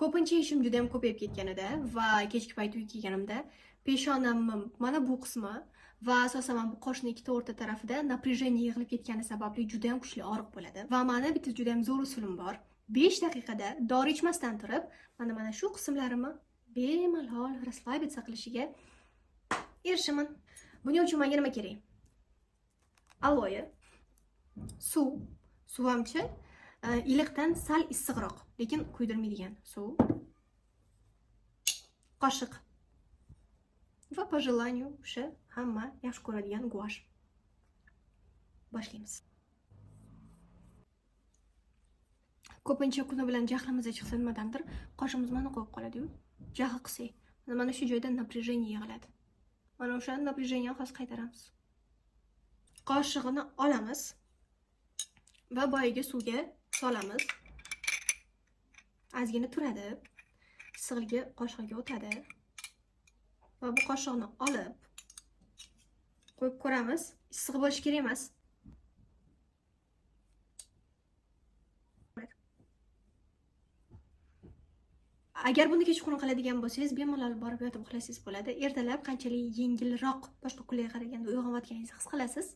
Ko'pincha ishim juda ham ko'payib ketganida va kechki payt uyga kelganimda peshonamni mana bu qismi va asosan mana bu qoshni ikkita o'rta tarafida напряжение yig'ilib ketgani sababli juda ham kuchli og'riq bo'ladi. Va mani bitta juda ham zo'r usulim bor. 5 daqiqada dori ichmasdan turib, mana shu qismlarimni bemalol расслабиться qilishiga erishaman. Buning uchun menga nima kerak? Aloe, suv, suvamchi iliqdan sal issiqroq, lekin kuydirmaydigan suv. Qoshiq va по желанию o'sha hamma yaxshi ko'radigan guash. Boshlaymiz. Ko'pincha kuni bilan jahlimiz chiqsa nimadandir qoshimiz mana qo'yib qoladi-yu. Jahl qilsak, mana shu joyda напряжение yig'iladi. Mana o'sha напряжение hozir qaytaramiz. Qoshig'ini olamiz va boyagi suvga solamiz. Ozgina turadi. Issiqligi qoshiqqa o'tadi. Va bu qoshiqni olib qo'yib ko'ramiz. Issiq bo'lishi kerak emas. Agar buni kechqurun qiladigan bo'lsangiz, bemalol borib yotib uxlasangiz bo'ladi. Ertalab qanchalik yengilroq boshqa kunlarga qaraganda uyg'onayotganingizni his qilasiz.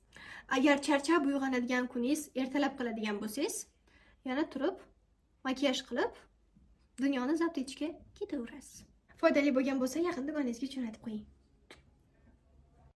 Agar charchab uyg'onadigan kuningiz ertalab qiladigan bo'lsangiz, yana turib makiyaj qilib dunyoni zabt etishga ketaverasiz. Foydali bo'lgan bo'lsa, yaqin dugonangizga jo'natib qo'ying.